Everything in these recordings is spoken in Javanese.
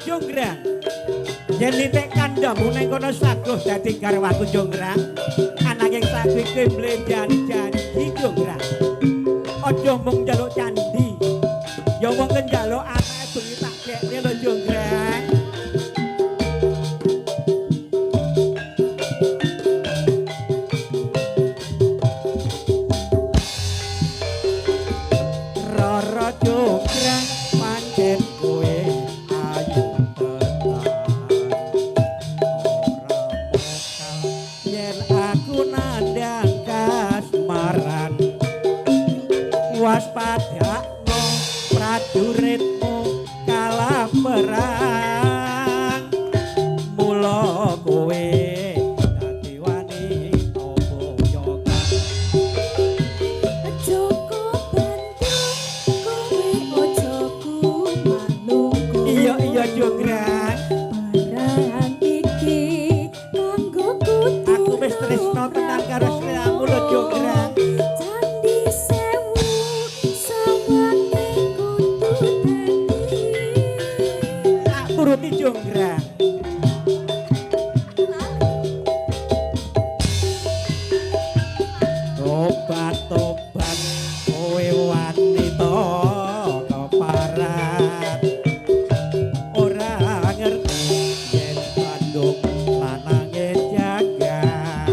Jonggrang. Yen nitik kandhamu nang kono saguh dadi garwaku Jonggrang. Ananging sakwise mlendani janji Jonggrang. Aja mung njaluk candhi. Ya wong njaluk anake bengi tak gekne lho Jonggrang. Rara Jonggrang pancen kowe ayu tenan. Ora mokal yen aku nandhang kasmaran. Waspadakno prajuritmu kalah perang. Mula kowe dadi wanita boyokan. Joko Bandung kowe aja kumaluku. Iya iya Jonggrang, Barang iki kanggo kudu aku wis tresno tenan karo sliramu lho Jonggrang. Candi Sewu sawange kudu dadi. Tak turuti Jonggrang. Tobat-tobat kowe wanita keparat. Ora ngerti yen Bandung lanange jagat.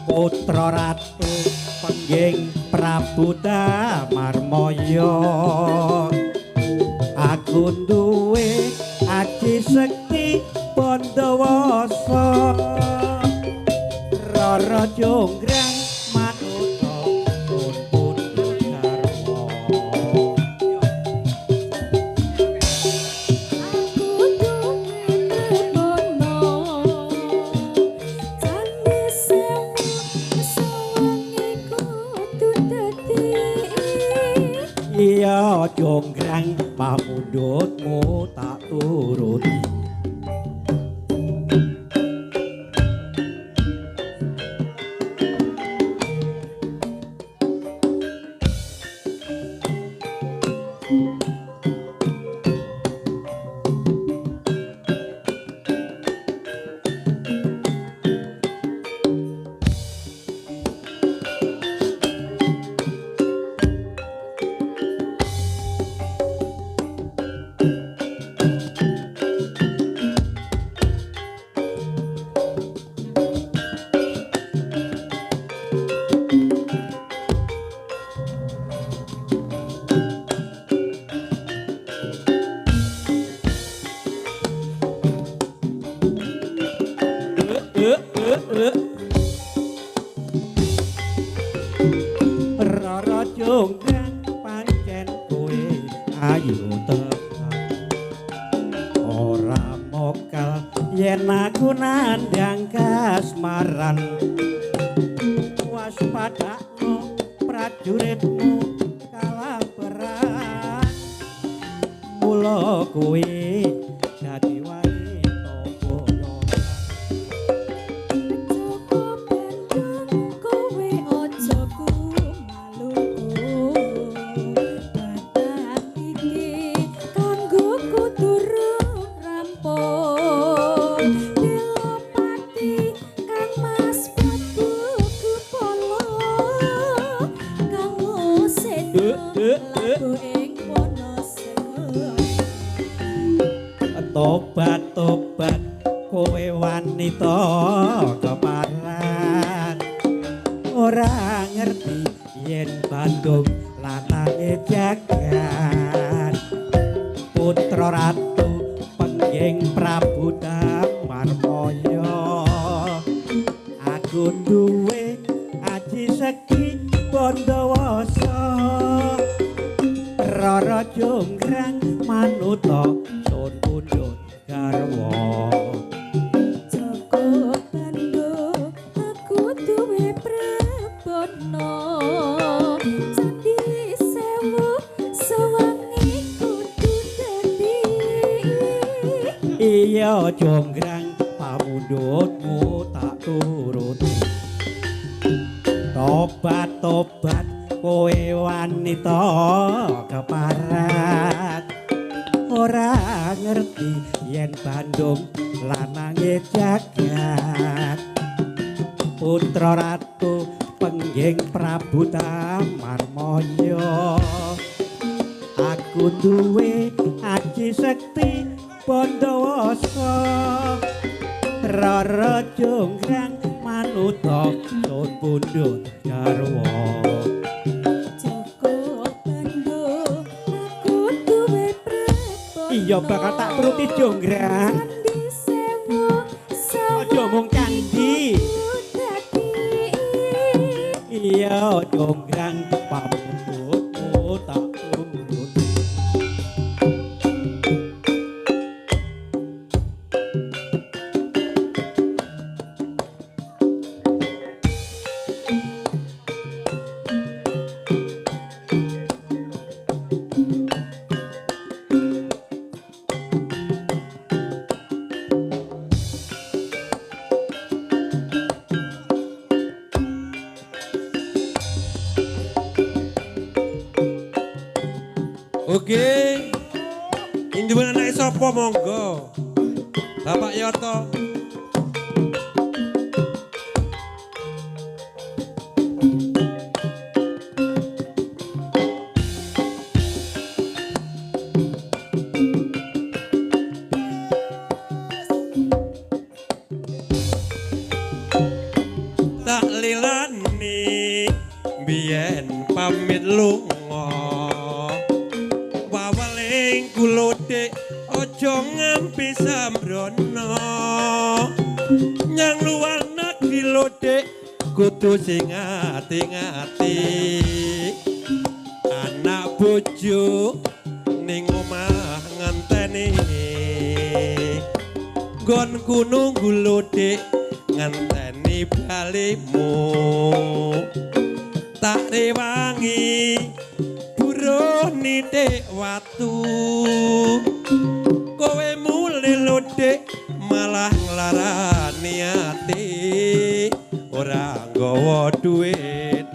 Putra Ratu Pengging Prabu Damarmaya. Aku duwe aji sekti Bandawasa. Rara Jonggrang manuta sun pundhut garwa. Aku duwe prebono. Candi Sewu sawange kudu dadi. Iya Jonggrang pamundhutmu tak turuti. Rara Jonggrang pancen kowe ayu tenan. Ora mokal yen aku nandhang kasmaran. Waspadakno prajuritmu kalah perang. Mula kowe dadi wanita boyokan. Joko Bandung kowe aja kumaluku. Batang iki kanggo kudu rampung. Dilopati Kang Mas Prabu Gupala. Kang Seno laku ing Wonosego. Tobat-tobat kowe wanita keparat. Ora ngerti yen Bandung lanange jagat. Putra Ratu Pengging Prabu Damarmaya. Aku duwe aji sekti Bandawasa. Rara Jonggrang manuta sun pundhut garwa. Joko Bandung aku duwe prebono. Candi Sewu sawange kudu dadi. Iya Jonggrang pamundhutmu tak turuti. Tobat-tobat kowe wanita keparat. ora ngerti yen Bandung lanange jagat. Putra Ratu Pengging Prabu Tamarmaya. Aku duwe aji sekti Bandawasa. Rara Jonggrang manuta sun pundhut garwa. Joko Bandung aku duwe prapana. Iya bakal tak turuti Jonggrang. Candi sewu Aja mung candi. Iya Jonggrang pamundhutmu tak turuti. Oke. Induwe anake sapa monggo? Bapak Yoto. Tak lilani biyen pamit lunga. Waweling kula dik aja ngampi sambrono. Nyang luar negeri lho dik kudu sing ati-ati. Anak bojo ning omah ngenteni. Nggonku nunggu lho dik ngenteni balimu. Tak rewangi buruh nitik watu. Kowe mulih lho dik malah nglarani ati. Ora nggawa duit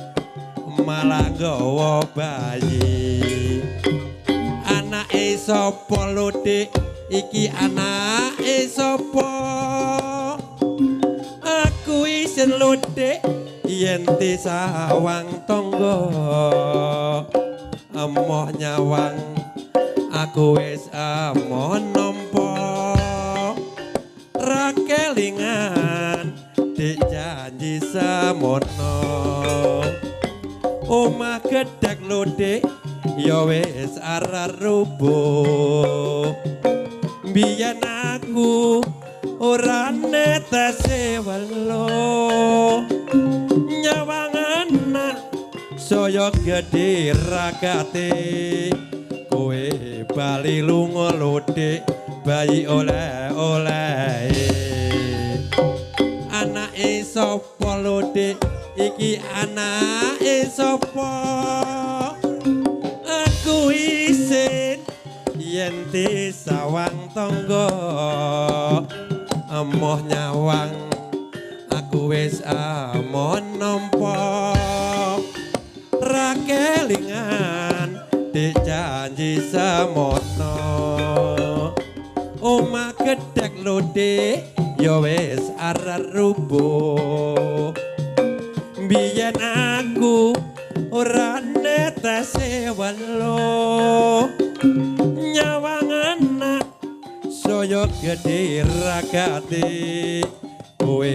malah nggawa bayi. Anake sapa lho dik iki anake sapa? Aku isin lho dik yen disawang tangga. Emoh nyawang aku wis emoh nampa. Ra kelingan dik janji semono. Omah gedhek lho dik ya wis arep rubuh. Biyen aku ora netese welo. Nyawang anak saya gedhe ragate. Kowe bali lunga lho dik bayi oleh-oleh. Anake sapa lho dik iki anake sapa? Aku isin yen disawang tangga. Emoh nyawang aku wis emoh nampa. Ra kelingan dik janji semono. Omah gedhek lho dik ya wis arep rubuh. Biyen aku ora netese welo. Nyawang anak saya gedhe ragate. Kowe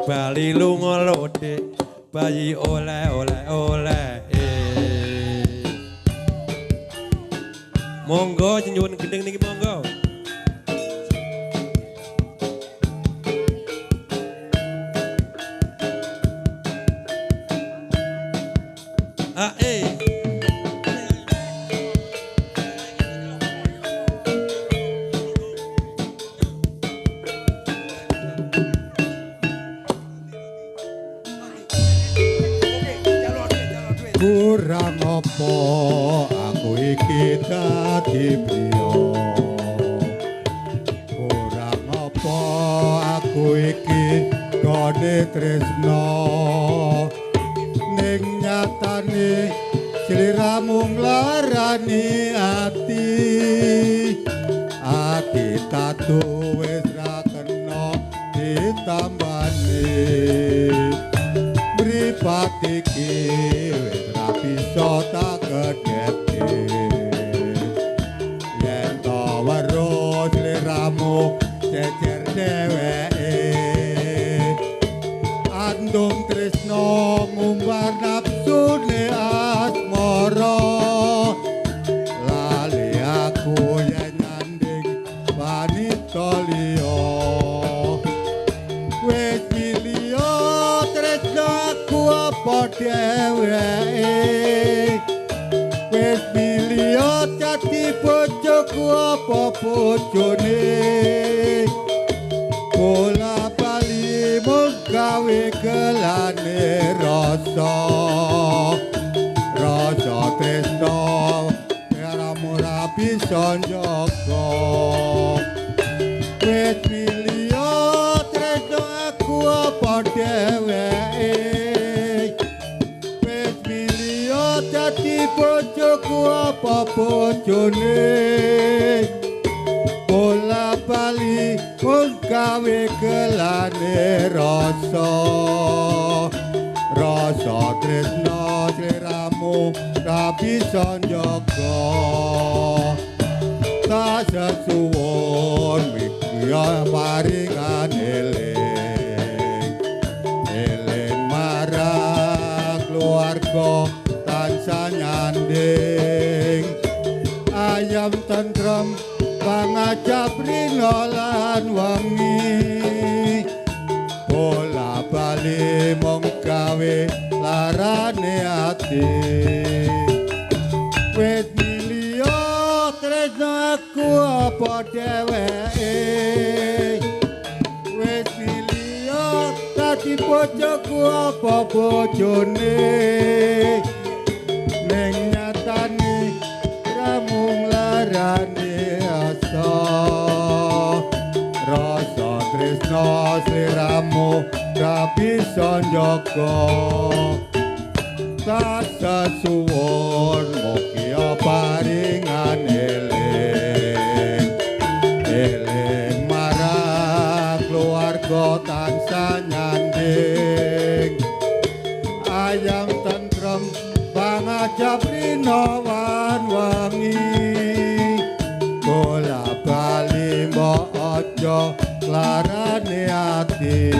bali lunga lho dik bayi oleh-oleh oleh. Monggo nyuwun gending niki monggo. Kurang apa aku iki dadi priya? Kurang apa aku iki gone tresna? Ning nyatane sliramu nglarani ati. watu wis ra kena ditambani. Mripat iki wis ra bisa tak kedhepke. Yen to weruh sliramu jejer dheweke. Andung tresno ngumbar nafsune asmara. Lali aku yen nyanding wanita liya. Wis milio tresno aku apa dheweke. Wis milio dadi bojoku apa bojone. Bola bali mung gawe gelane rasa. Rasa tresno ora bisa njaga. Wis milio tresno aku apa dheweke. Wis milio dadi bojoku apa bojone. Bola bali mung gawe gelane rasa. Rasa tresno sliramu ra bisa njaga. Tak sesuwun mikya paringan eling. Eling marang keluarga tansah nyanding. Ayam tentrem pangajap rina lan wengi. Bola bali mung gawe larane ati. Wis milio tresno aku apa dheweke. Wis milio dadi bojoku apa bojone. Ning nyatane ra mung larane asa. Rasa tresno sliramu ra bisa njaga. Tak sesuwun mugi paringan eling. Eling marang keluarga tansah nyanding. Ayam tentrem pangajap rina wan wengi. Bola bali mbok aja larane ati.